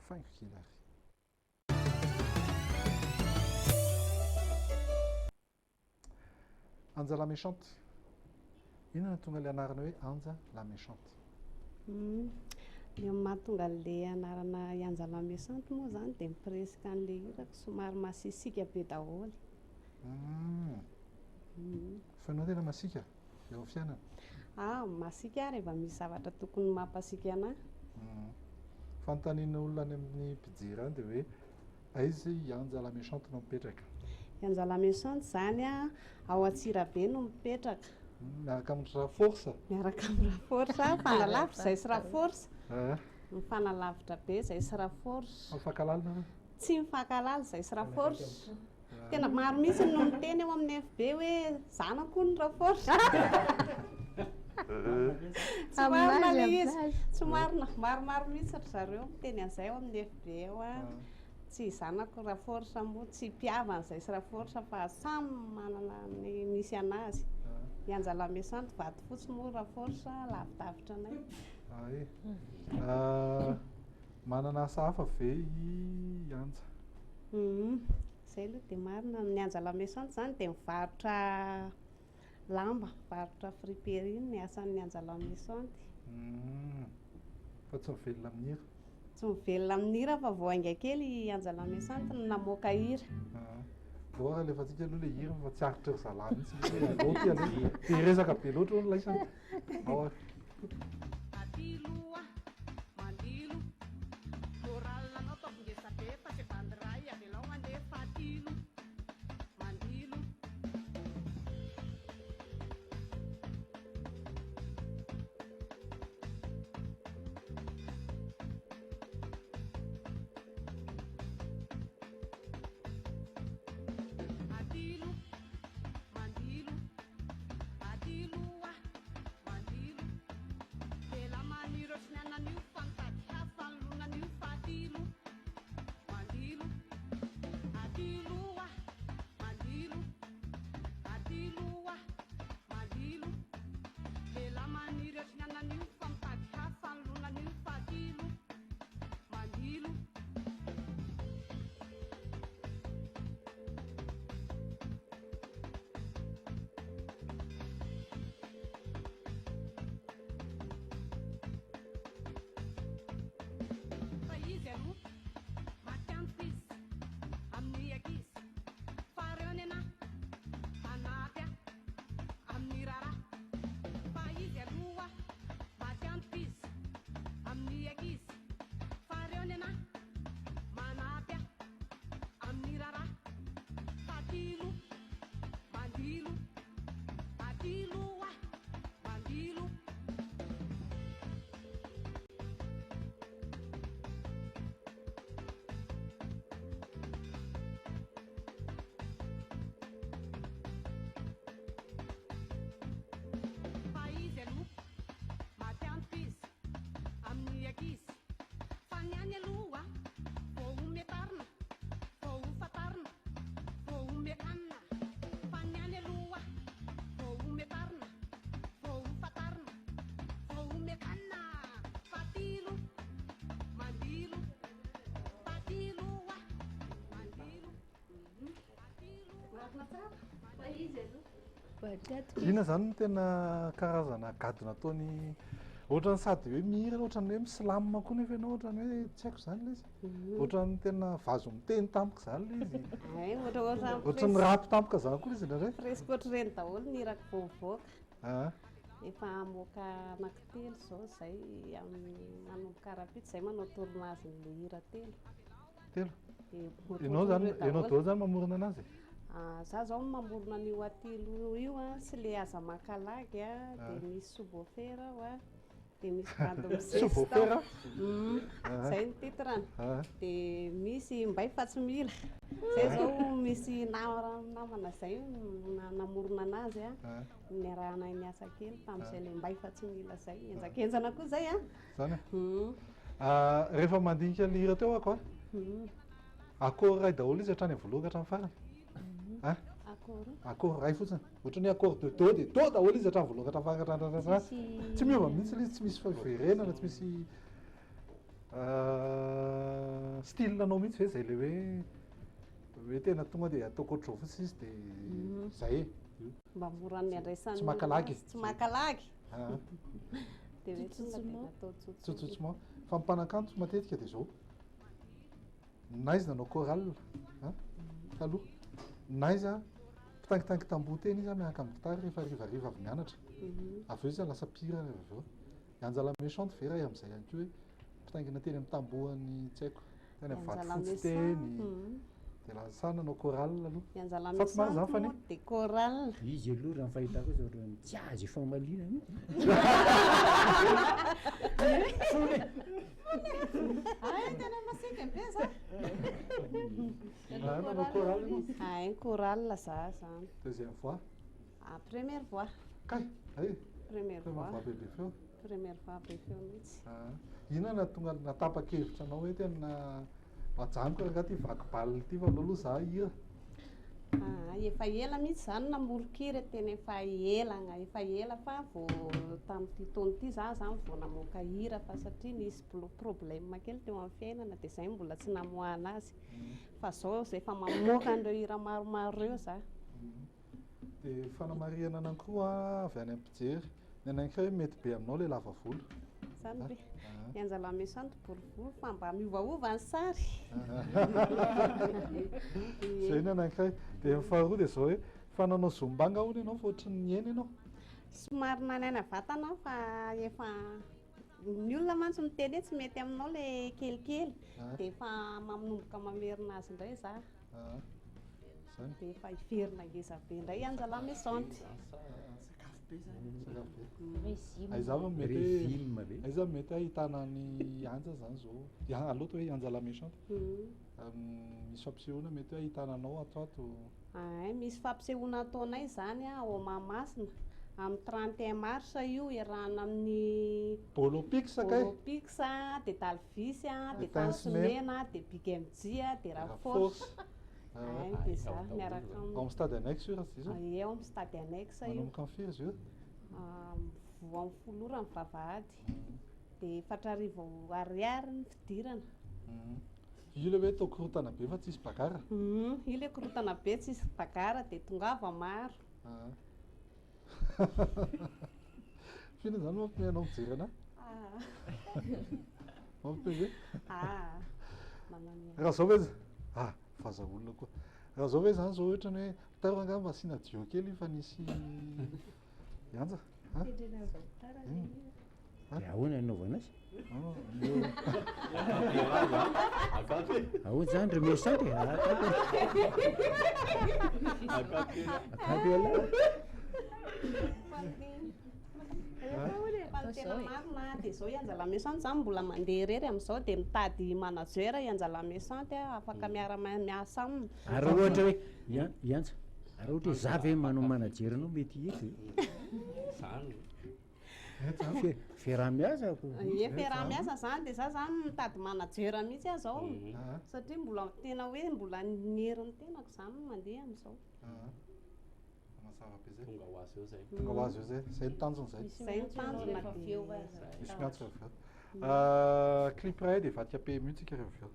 Faingo kely ary. Anja la méchante. Inona no tonga ilay anarana hoe Anja la méchante? Ny mahatonga an'ilay anarana i Anja la méchante moa izany dia mipresque an'ilay hirako somary masisika be daholo. Fa ianao tena masiaka eo amin'ny fiainana? Ah, masiaka aho rehefa misy zavatra tokony mampasiaka an'ahy. Fanontaniana olona any amin'ny mpijery any dia hoe Aiza i Anja la méchante no mipetraka? I Anja la méchante izany ao Antsirabe no mipetraka. Miaraka amin-dry Raforce? Miaraka amin'i Raforce, mifanalavitra izay sy Raforce. Mifanalavitra be izay sy Raforce. Mifankahalala nareo? Tsy mifankahalala izay sy Raforce. Tena maro mihitsy no miteny ao amin'ny FB hoe zanako hono Raforce. Tsy marina ilay izy, tsy marina. Maromaro mihitsy ry zareo miteny an'izay ao amin'ny FB ao. Tsy zanako Raforce moa, tsy mpihavana izay sy Raforce fa samy manana ny misy an'azy. I Anja Lamesanty vady fotsy moa Raforce lavidavitra anay. Ay. Manana asa hafa ve i Anja? Hum, izay aloha dia marina. Ny Anja Lamesanty izany dia mivarotra lamba, mivarotra friperie ny asan'ny Anja Lamesanty. Hum, fa tsy mivelona amin'ny hira? Tsy mivelona amin'ny hira fa vao hainga kely i Anja Lamesanty no namoaka hira. Ah, Aleo ary alefantsika aloha ilay hira fa tsy aritry ry zalahy mihitsy ilay hoe aleo ty aloha. Be resaka be loatra hono laisany. Ao ary. Adilo ah, mandilo, moral anao ataovy ngeza be fa ze bandy ray avelao handeha fa adilo, mandilo. Adilo, mandilo. Adilo ah, mandilo. Ela maniry ohatry ny ananio fa mitady hafa ny lonanio fa adilo, mandilo. Adilo ah, mandilo. Adilo ah, mandilo. Ela maniry ohatry ny ananio fa mitady hafa ny lonanio fa adilo, mandilo. Fa izy aloha maty antoka izy amin'ny ankizy Fa reo nenah manampy ahy amin'ny raharaha Fa izy aloha maty antoka izy amin'ny ankizy Fa reo nenah manampy ahy amin'ny raharaha Patilo, mandilo, patilo ah, mandilo. Fa izy aloha maty antoka izy amin'ny ankizy Fa ny any aloha vao hometarina, vao hofantarina, vao homekanina. Fa ny any aloha vao hometarina, vao hofantarina, vao homekanina. Patilo, mandilo, patilo oa, mandilo, patilo oa, mandilo. Inona izany no tena karazana gadona ataony ohatran'ny sady hoe mihira ohatran'ny hoe mi-slam koa nefa ianao ohatran'ny hoe tsy haiko izany ilay izy. Ohatran'ny tena vazo miteny tampoka izany ilay izy. Hay, ohatra ohatran'ny Ohatran'ny rap tampoka izany koa ilay izy indraindray. Presque ohatr'ireny daholo ny hirako vao mivoaka. Ah. Efa hamoaka anankitelo izao izay amin'ny manomboka rahampitso izay manao tournage-n'ilay hira telo. Telo. Ianao zany, ianao daholo zany mamorona anazy? Za zao mamorona an'io atelo io an, sy le aza maka lagy an, dia misy sous-woofer ao an, dia misy bandy mizesta ao. Sous-woofer? Zay ny titre-ny. Dia misy mbay fa tsy mila. Zay zao misy namana zay namorona anazy an, niarahanay niasa kely tamin'izay le mbay fa tsy mila zay. Henjakenjana koa zay an. Zany e? Rehefa mandinika ny hira teo ako a, accord iray daholo izy hatrany amin'ny voalohany ka hatramin'ny farany. Hein? Accord? Accord iray fotsiny. Ohatran'ny hoe accord de do dia do daholo izy hatramin'ny voalohany ka hatramin'ny farany hatramin'ny hatramin'ny Tsy miova mihitsy ilay izy, tsy misy fiverenana, tsy misy. style anao mihitsy ve zay le hoe hoe tena tonga dia ataoko ohatr'izao fotsiny izy dia zay e. Mba mora ny andraisan'ny Tsy maka lagy. Tsy maka lagy. Ah. Dia hoe tonga dia natao tsotsotra. Tsotsotsoma. Fa ny mpanakanto matetika dia izao. Na izy nanao chorale, an, taloha. Na izy an, mpitaingitaingy tamboho teny izy an, miaraka amin'ny gitara rehefa harivariva avy mianatra. Avy eo izy lasa mpihira rehefa avy eo. I Anjala Méchante ve raha amin'izay ihany koa hoe mpitaingina teny amin'ny tambohon'ny tsy haiko, teny amin'ny Anjala vatofotsy Méchante, teny. Dia lasa nanao chorale aloha. I Anjala Fa tsy marina izany Méchante fa ny moa dia chorale. Izy aloha raha ny fahitako azy ohatran'ny tsy azo ifamaliana mihitsy. Fony e! Ay, tena masiaka be za. Ah, nanao chorale ianao? Ay, chorale za zany. Deuxième voix. Ah, première voix. Kay, ay. Première Première voix. voix bebe feo. Première voix be feo mihitsy. Ah, inona no tonga natapa-kevitra anao hoe tena ajanoko rangahy ity vaky balle ity fa aleo aloha za hihira? Ah, efa ela mihitsy zany namoron-kira, tena efa ela agna, efa ela fa vao tamin'ity taona ity za zany vao namoaka hira fa satria nisy problème kely teo amin'ny fiainana dia zay mbola tsy namoahana azy. Fa zao zay efa mamoaka an'ireo hira maromaro ireo za. Dia fanamarihana anankiroa avy any amin'ny mpijery. Ny anankiray hoe mety be aminao ilay lava volo. Zany ve? Ah. Ny Anjala Méchante bory volo fa mba miovaova ny sary. Zay ny anankiray. Dia ny faharoa dia izao hoe fa nanao zumba nga hono ianao fa ohatran'ny nihena ianao? Somary nanaina vatana aho fa efa ny olona mantsy miteny hoe tsy mety aminao ilay kelikely. Ah. Dia efa manomboka mamerina azy indray za. Ah. Zany. Dia efa hiverina ngeza be indray Anjala Méchante. Sakafo be zany. Sakafo be. Régime. Aiza avy no mety hoe Régime be. aiza no mety ahitana an'i Anja zany zao? Ya, aleo atao hoe Anjala Méchante. Misy fampisehoana mety hoe ahitana anao ato ato. Ay, misy fampisehoana ataonay zany ao Mahamasina amin'ny 31 mars io iarahana amin'ny Bolopix kay. Bolopix, dia Dalvis, dia Dia Tansimena, dia Big MJ, dia Raforce. Raforce. Ay, dia za miaraka Ao amin'ny amin'ny stade annexe io raha tsy diso. Ie, ao amin'ny stade annexe io. Manomboka amin'ny firy izy io? Ah, vao amin'ny 10 ora ny vavahady. Dia 4000 ariary ny fidirana. Io ilay hoe atao korontana be fa tsisy bagara. Io ilay korontana be tsisy bagara dia tongava maro. Ah. F'inona izany mampime anao mijery anahy? Ah. Mampime ve? Ah. Manana. Raha zao ve z-, ah, vaza olona koa. Raha zao ve zany zao ohatrany hoe taro angaha mba asiana duo kely fa nisy Ianja, ha? Tendrena avy tara Inona? ve io? Ha? Dia ahoana ny anaovana azy? Ah, Ahoana izany ry Méchante e? Akampy ialahy. Fa ny tena marina dia izao i Anjala Méchante zany mbola mandeha irery amin'izao dia mitady manager i Anjala Méchante afaka miara-miasa aminy. Ary raha ohatra hoe Ianja, ary raha ohatra hoe za ve manao manager anao mety hety ve? Zany. Fiaraha-miasa ko. Ie, fiaraha-miasa zany dia za zany mitady manager mihitsy aho zao. Satria mbola tena hoe mbola ny herin'ny tenako zany no mandeha amin'izao. Mazava be zay. Tonga ho azy eo zay. Tonga ho azy eo zay. Zay ny tanjona zay. Misy Zay ny miantso ianao tanjona rehefa avy eo dia aza. Misy miantso avy eo. Ah, clip iray dia vadika PMU tsika rehefa avy eo.